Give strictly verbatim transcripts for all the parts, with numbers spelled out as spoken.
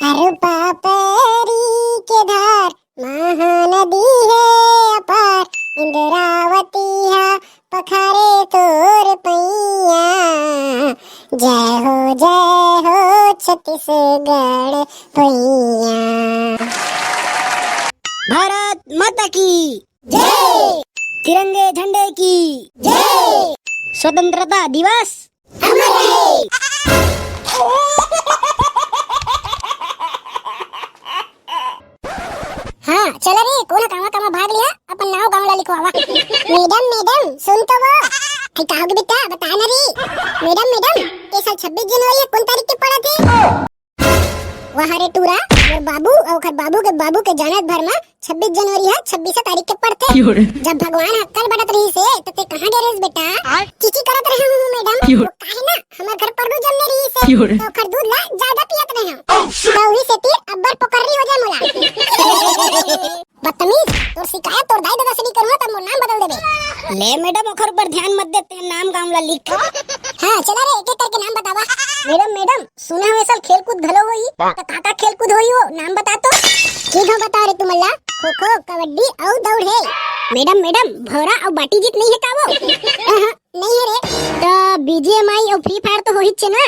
रूपा पैरी के धार, महानदी हे अपार, इंद्रावती हा पखारे तोर पैया। जय हो, जय हो छत्तीसगढ़ पैया। भारत माता की जय। तिरंगे झंडे की जय। स्वतंत्रता दिवस अमर रहे। हाँ, चला रे, कोन कामा कामा भाग लिहा, अपन नाव गाँव ला लिखवावा। मैडम, मैडम, सुन तो वो। आई, का होगे बेटा, बता ना रे। मैडम, मैडम, ए साल छब्बीस जनवरी हे, कोन तारीख के पड़त हे? वाह रे टूरा, मोर बाबू अउ ओखर बाबू के बाबू के जानत भर म छब्बीस जनवरी ह छब्बीस तारीख के पड़थे। क्यों रे? जब भगवान अक्कल बटत रहिस हे, त ते कहाँ गे रहिस बेटा? आय। चीची करत रहे हूँ मैडम। क्यों? वो काहे ना, हमर घर परभू जमने रहिस हे, क्यों रे? त ओखर दूध ला ज्यादा पियत रहे हूँ। त उही सेती अब्बड़ पोकर्री हो जाए मोला। बदतमीज, तोर शिकायत तोर दाई ददा से नहीं करूँगा, तब मोर नाम बदल देबे। ले मैडम, ओखर ऊपर ध्यान मत दे, ते नाम गाँव ला लिख। हाँ, चला रे, एक एक करके नाम बतावा। मैडम, मैडम, सुने हवे साल खेल कूद घलो होई, त का का खेल कूद होई वो? नाम बता तो। ठीक हो, बता रे तुमन ला। खो खो, कबड्डी अउ दौड़ हे। मैडम, मैडम, भौरा अउ बाटी जीत नहीं हे का वो? अहं, नहीं हे रे। त बीजीएमआई अउ फ्री फायर तो होही चे ना?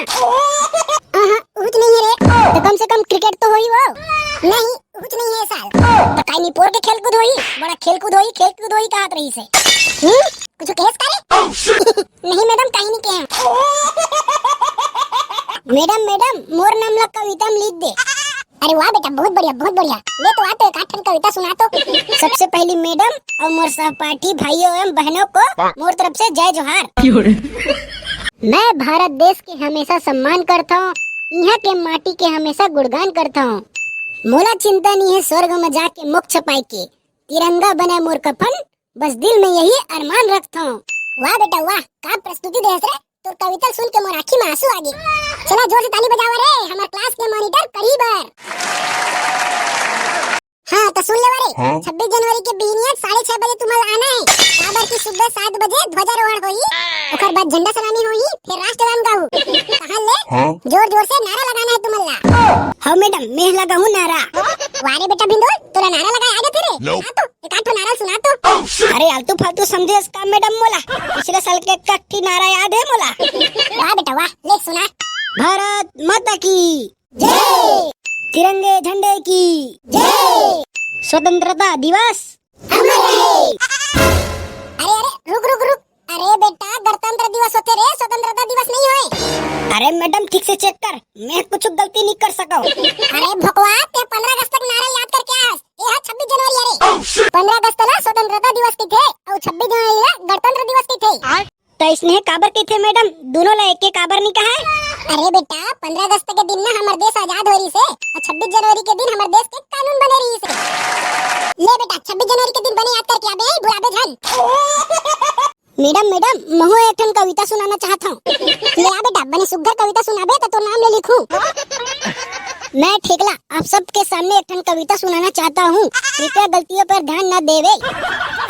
अहं, उच नहीं हे रे। त कम से कम क्रिकेट तो होही वो? नहीं, कुछ नहीं हे साल। त काई निपोर के खेल कूद होई, बड़ा खेल कूद होई, खेल कूद होई कहत रहिस हे। हम्म? कुछ कहेस का रे? नहीं मैडम, काई नहीं कहे। मैडम, मैडम, मोर नाम ला कविता में लिख दे। अरे वाह बेटा, बहुत बढ़िया, बहुत बढ़िया। ले तो आ तो एक आध ठन कविता सुना तो। सबसे पहली मैडम अउ मोर सहपाठी भाइयों एवं बहनों को मोर तरफ से जय जोहार। मैं भारत देश के हमेशा सम्मान करथौं, इहाँ के माटी के हमेशा गुणगान करथौं। मोला चिंता नहीं है स्वर्ग में जाके मोक्ष पाए के, तिरंगा बने मोर कफन, बस दिल में यही अरमान रखथौं। वाह बेटा वाह, का प्रस्तुति देहस रे, तोर कविता सुन के मोर आँखी में आंसू आ गे। चला जोर से ताली बजावा रे, हमर क्लास के मॉनिटर करी बर। हाँ, त सुन लेवा रे, हाँ? छब्बीस जनवरी के बिहनिया साढ़े छह बजे तुमन ला आना हे, काबर कि सुबह सात बजे ध्वजारोहण होही, ओकर बाद झंडा सलामी होही, फिर राष्ट्रगान गाहू। तहां ले हाँ? जोर जोर से नारा लगाना हे तुमन ला। हाँ मैडम, मैं लगाहूँ नारा। वाह रे बेटा भिंडोल, तोला नारा लगाए आ जाथे रे। Nope। हाँ तो, एक आध ठो नारा सुना तो। अरे आलतू फालतू समझेस का मैडम मोला? पिछले साल के एक ठो नारा याद हे मोला। वाह बेटा वाह, ले सुना। भारत माता की जय। तिरंगे झंडे की जय। स्वतंत्रता दिवस अमर रहे। अरे, अरे, रुक, रुक, रुक। अरे बेटा, गणतंत्र दिवस होथे रे, स्वतंत्रता दिवस नहीं होय। अरे मैडम, ठीक से चेक कर, मैं कुछ गलती नहीं कर सकौं। अरे भोकवा, ते पंद्रह अगस्त तक नारा याद करके आस। ए हा छब्बीस जनवरी हरे। पंद्रह अगस्त ला स्वतंत्रता दिवस कहिथे अउ छब्बीस जनवरी ला गणतंत्र दिवस कहिथे। त इसने काबर कहिथे मैडम, दूनों ला एके काबर नहीं कहा है? अरे बेटा, पंद्रह अगस्त के दिन ना हमर देश आजाद हो रहिस हे, अउ छब्बीस जनवरी के दिन हमर देश के कानून बने रहिस हे। ले बेटा, छब्बीस जनवरी के दिन बने याद करके आबे, भुलाबे झन। मैडम, मैडम, महूं एक ठन कविता सुनाना चाहत हौं। ले आ बेटा, बने सुग्घर कविता सुनाबे त तोर नाम ले लिखूं। मैं ठेकला आप सबके सामने एक ठन कविता सुनाना चाहता हूँ, कृपया गलतियों पर ध्यान न देवे।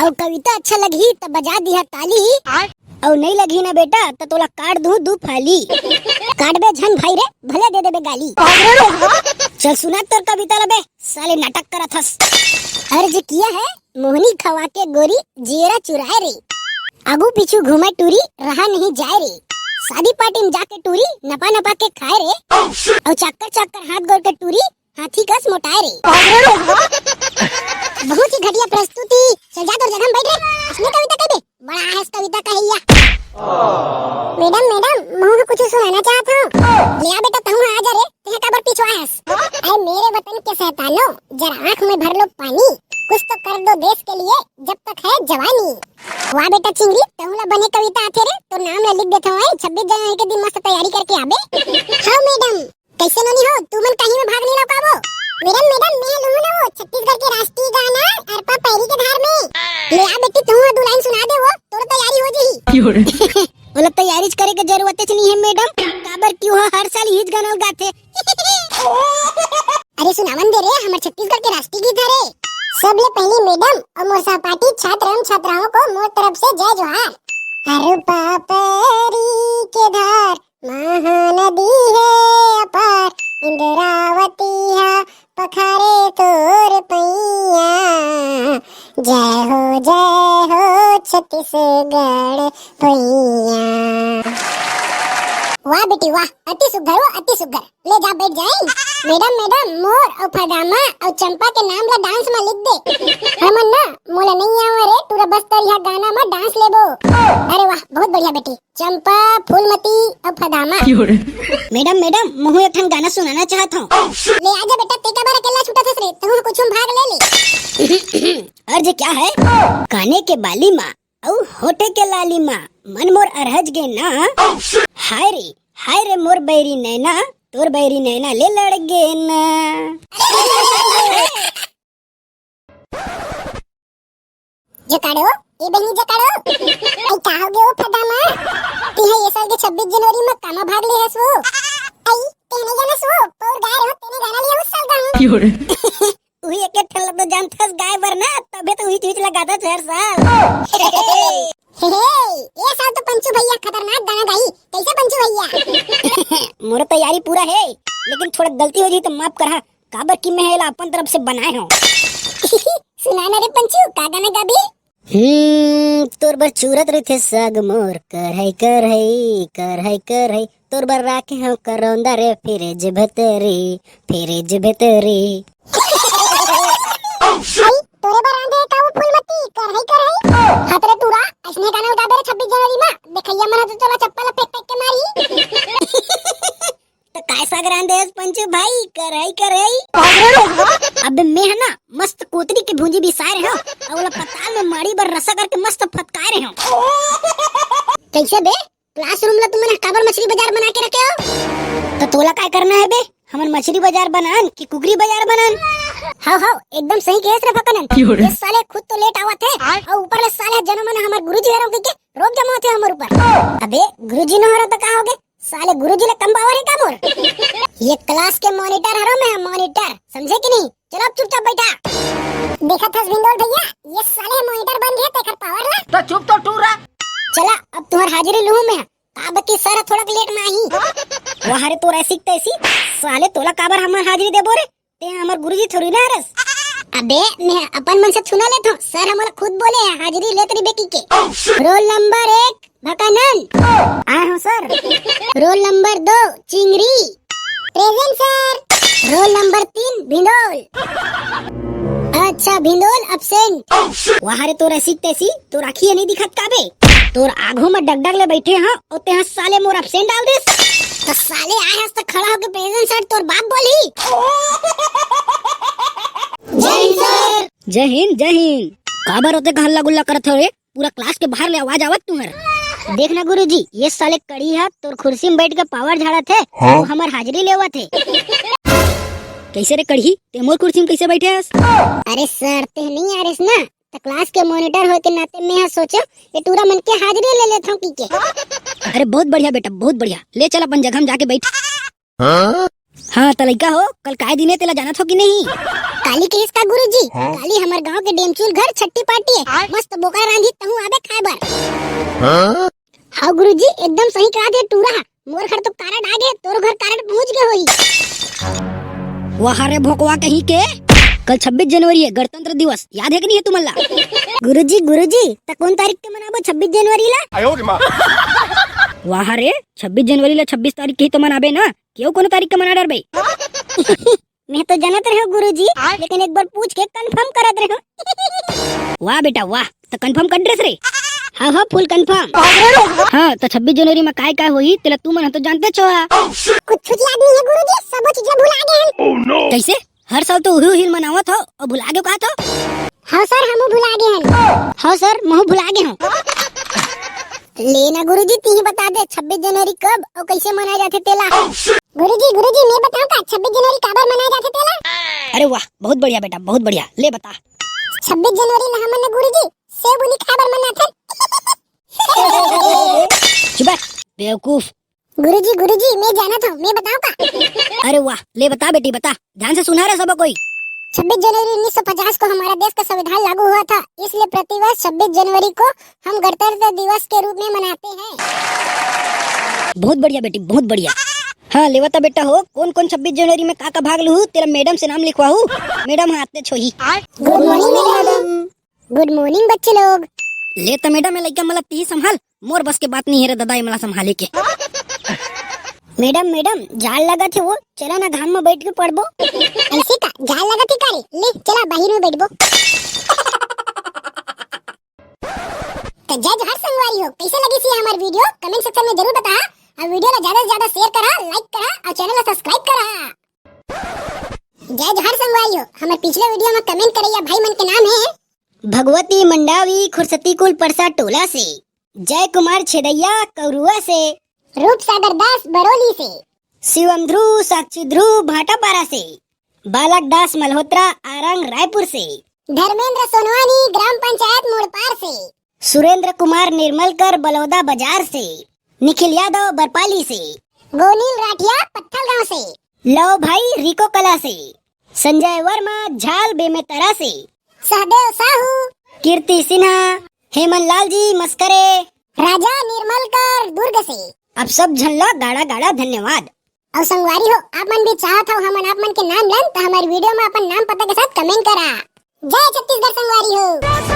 अउ कविता अच्छा लगही त बजा दिहा ताली। अउ नहीं लगही ना बेटा, त तोला काट दूं दू फाली। काटबे झन भाई रे, भले दे देबे गाली। चल सुना तोर कविता ला बे, साले नाटक करत हस। अर्ज किया है मोहनी खवा के गोरी, जियरा चुराए रे। आगू पीछू घूमे टूरी, रहा नहीं जाए रे। शादी पार्टी में जाके टूरी, नपा नपा के खाए रे। अउ चाकर चाकर हाथ गोड़ के टूरी, हाथी कस मोटाए रे। बहुत ही घटिया प्रस्तुति। चल जा तोर जगह में बैठ रे। असली कविता कहिबे, बड़ा आहेस कविता कहैया। मैडम, मैडम, महूं ह कुछ सुनाना चाहत हूँ। ले आ बेटा, तहूं आ जा रे, तेहा काबर पिछवाएस? अरे मेरे वतन के शैतानों, जरा आंख में भर लो पानी, कुछ तो कर दो देश के लिए, जब तक है जवानी। वाह बेटा चिंगरी, तहूं ला बने कविता आथे रे, तोर नाम ला लिख देथव, छब्बीस जनवरी के दिन मस्त तैयारी करके आबे। हाँ मैडम, कैसे नोनी हो, तुमन कहीं में भाग नहीं लो का वो? मैडम, मैडम, मैं लूँ ना वो छत्तीसगढ़ के राष्ट्रीय गाना अरपा पैरी के धार में। ले आ बेटी, तू दो लाइन सुना दे वो, तोर तैयारी हो जाही। क्यों रे? बोला तैयारी करे के जरूरत नहीं है मैडम, काबर क्यों हो हर साल हीच गाना गाथे। अरे सुनावन दे रे, हमर छत्तीसगढ़ के राष्ट्रीय गीत हरे। सबले पहली मैडम और मोर सहपाठी छात्र एवं छात्राओं को मोर तरफ से जय जोहार। अरपा पैरी के धार महानदी हे अपार, इंद्रावती हा पखारे तोर पैया, जय हो, जय हो छत्तीसगढ़ पैया। वाह बेटी वाह, अति सुघर हो, अति सुघर। ले जा बैठ जाए। मैडम, मैडम, मोर अउ फदामा अउ चंपा के नाम ला डांस में लिख दे। हमन ना, मोला नहीं आवा रे टूरा, बस तोर यहाँ गाना में डांस लेबो। अरे वाह, बहुत बढ़िया बेटी। चंपा, फूलमती अउ फदामा। मैडम, मैडम, महू एक ठन गाना सुनाना चाहत हूँ। ले आजा बेटा, ते काबर अकेला छूटत हस रे, तहूँ कुछ में भाग ले ले। अर्ज क्या है? काने के बाली माँ अउ होठे के लाली माँ, मन मोर अरहज गे ना। हाय रे, हाय रे मोर बैरी नैना, तोर बैरी नैना ले लड़ गे ना। जकाड़ो, ए बहिनी जकाड़ो। आई का हो गयो फदामा? तिहा ये साल के छब्बीस जनवरी में कामा भाग ले हस वो? आई, तेने जानस वो, पौर गाय रहो, तेने गाना लिया उस साल का हूँ। उही एक एक ठन ला तो जानथस गाय बर ना, तबे तो उही चीज लगाथस हर साल। हे, हे, ये साल तो पंचू भैया खतरनाक गाना गाई। कैसे पंचू भैया? मोर तैयारी पूरा है, लेकिन थोड़ा गलती हो जाई तो माफ करहा, काबर कि मैं एला अपन तरफ से बनाए हूँ। सुना ना रे पंचू, का गाना गाबी? हम्म, तोर बर चूरत रहिथे साग मोर, करहई, करहई, करहई, करहई। तोर बर राखे हंव करौंदा रे, फ्रिज भीतरी, फ्रिज भीतरी। आई, तोरे बर रांधे का वो फूलमती, करहई, करहई। हाथ रे टूरा, अइसने गाना गाबे रे छब्बीस जनवरी मा, देखइया मन ह तो तोला चप्पल फेंक फेंक के मारी। त काय साग रांधे हस पंचू भाई? करहई, करहई। अबे मैं ह ना मस्त कोतरी के भूंजी बिसाए रहे हंव, अउ ओला पताल में माड़ी बर रसा करके मस्त फटकाए रहे हंव। कैसे बे? क्लासरूम ला तुमन काबर मछली बाजार बना के रखे हो? त तोला काय करना है बे? हमन मछली बाजार बनान कि कुकरी बाजार बनान? हाव, हाव, एकदम सही कहेस रे फकनन। ये साले खुद तो लेट आवत हे, अउ ऊपर ले साले जनो मन हमर गुरुजी हरव कहिके रोब जमावत हे हमर ऊपर। अबे, गुरुजी न हरव त का होगे? साले गुरुजी ले कम पावर हे का मोर? ये क्लास के मॉनिटर हरव मैं, मॉनिटर, समझे कि नहीं? चलो अब चुपचाप बैठा। देखत हस भिंडोल भैया, ये साले मॉनिटर बन गए, तेकर पावर ला। तो चुप तो टूरा। चला, अब तुहर हाजिरी लूहूं मैं। काबर कि सर थोड़ा लेट में आही। वाह रे, तोर ऐसी तैसी, साले तोला काबर हमर हाजिरी देबो रे? ते हमर गुरुजी थोड़ी ना हरस। अबे, मैं अपन मन से थुना लेत हूँ। सर हमला खुद बोले हैं, हाजिरी लेत रहिबे कहिके। रोल नंबर एक, भकानंद। आए हो सर। रोल नंबर दो, Chingri. Present sir. Roll number तीन, भिंडोल। अच्छा, भिंडोल एब्सेंट। वाह रे, तोर ऐसी तैसी, तोर आँखी नहीं दिखत का बे? तोर आघू में डगडग ले बैठे हंव, अउ तेहा साले मोर एब्सेंट डाल दिस। त साले आए हस त खड़ा होके प्रेजेंट सर तोर बाप बोलही। जय हिंद सर। जय हिंद, जय हिंद। काबर ओते हल्ला गुल्ला करत हो रे? पूरा क्लास के बाहर ले आवाज आवत तुहर। देख ना गुरुजी, ये साले कड़ी हा तोर कुर्सी में बैठ के पावर झाड़त हे, हाँ? वो हमर हाजिरी लेवत हे। कैसे रे कड़ही, ते मोर कुर्सी में कैसे बैठे हस? अरे सर, ते नहीं आ रहे ना, त क्लास के मॉनिटर होए के नाते मैं हा सोचेंव, ये टूरा मन के हाजिरी ले लेथंव कहिके। अरे बहुत बढ़िया बेटा, बहुत बढ़िया। ले चल अपन जगह में जाके बैठ। हाँ? हाँ, त लइका हो, कल काय दिन हे तेला जानत हो कि नहीं? काली कहिस का गुरुजी? हाँ? काली हमर गांव के डेमचुल घर छट्ठी पार्टी हे। आय? मस्त बोका रांधी, तहूं आबे खाए बर। हाँ? हाँ गुरुजी, एकदम सही कहा दे टूरा। मोर घर तो कारड आ गे, तोर घर कारड पहुंच गे होही। वाह रे भोकवा कहीं के, कल छब्बीस जनवरी हे, गणतंत्र दिवस, याद हे कि नहीं हे तुमन ला? गुरुजी, गुरुजी, त कौन तारीख के मनाबो छब्बीस जनवरी ला? वाह रे, छब्बीस जनवरी ला छब्बीस तारीख के ही तो मनाबे ना, केऊ कोनो तारीख के मना डरबे। मैं तो जानत रहेंव गुरुजी, लेकिन एक बार पूछ के कंफर्म करत रहेंव। वाह बेटा वाह, त कंफर्म कर डरेस रे? हाँ हाँ, फुल कंफर्म। हाँ, त छब्बीस जनवरी में काय काय होही तेला तुमन ह तो जानतेच हो। कुछ याद नहीं हे गुरुजी, सबो चीज भुला गे हन। कैसे? हर साल तो उही उही मनावत हो अउ भुला गे का तो? हाँ सर, हमू भुला गे हन। हाँ सर, महू भुला गे हंव। ले ना गुरुजी, तिही बता दे छब्बीस जनवरी कब अउ कैसे मनाए जाथे तेला। गुरुजी, गुरुजी, मैं बताऊं का छब्बीस जनवरी काबर मनाए जाथे तेला? अरे वाह, बहुत बढ़िया बेटा, बहुत बढ़िया। ले बता। छब्बीस जनवरी ला हमन ना गुरुजी सेव बुनी खाए बर मनाथन। चुप बैठ, बेवकूफ। गुरुजी, गुरुजी, मैं जानत हूँ, मैं बताऊं का? अरे वाह, ले बता बेटी, बता, ध्यान से सुना रे सब कोई। छब्बीस जनवरी उन्नीस सौ पचास को हमारा देश का संविधान लागू हुआ था, इसलिए प्रतिवर्ष छब्बीस जनवरी को हम गणतंत्र दिवस के रूप में मनाते हैं। बहुत बढ़िया बेटी, बहुत बढ़िया। हाँ, लेवता बेटा हो, कोन कोन छब्बीस जनवरी में का का भाग लुहू, तेला मैडम से नाम लिखवाहू। मैडम, हाँ, आते छोही। गुड मॉर्निंग मैडम। गुड मॉर्निंग बच्चे लोग। ले त मैडम, ए लइका मन ला तिही संभाल, मोर बस के बात नहीं हे रे दादा, ए मन ला संभाले के। मैडम, मैडम, जाड़ लगत हे वो, चला ना घाम में बैठ के पढ़बो। ऐसे का? जाड़ लगत हे का रे? ले, चला बाहिर में बैठबो। तो जय जोहार संगवारी हो, कैसे लगिस ये हमर वीडियो, कमेंट सेक्शन में जरूर बताहा। और वीडियो ला ज्यादा से ज्यादा शेयर करा, लाइक करा और चैनल ला सब्सक्राइब करा। जय जोहार संगवारी हो, हमर पिछले वीडियो में कमेंट करैया भाई मन के नाम हे भगवती मंडावी, खुरसती कुल परसा टोला से, जय कुमार छेदैया कौरुआ से, रूप सागर दास बरौली से, शिवम ध्रुव, साक्षी ध्रुव भाटापारा से, बालक दास मल्होत्रा आरंग रायपुर से, धर्मेंद्र सोनवानी ग्राम पंचायत मोड़पार से, सुरेंद्र कुमार निर्मलकर बलौदा बाजार से, निखिल यादव बरपाली से, गोनील राठिया पत्थलगांव से, लव भाई रिको कला से, संजय वर्मा झाल बेमेतरा से, सहदेव साहू, कीर्ति सिन्हा, हेमन लाल जी मस्करे, राजा निर्मलकर दुर्ग से। आप सब झन ला गाड़ा गाड़ा धन्यवाद। और संगवारी हो, आप मन भी चाहत हो हमन आप मन के नाम लन, तो हमारे वीडियो में अपन नाम पता के साथ कमेंट करा। जय छत्तीसगढ़ संगवारी हो।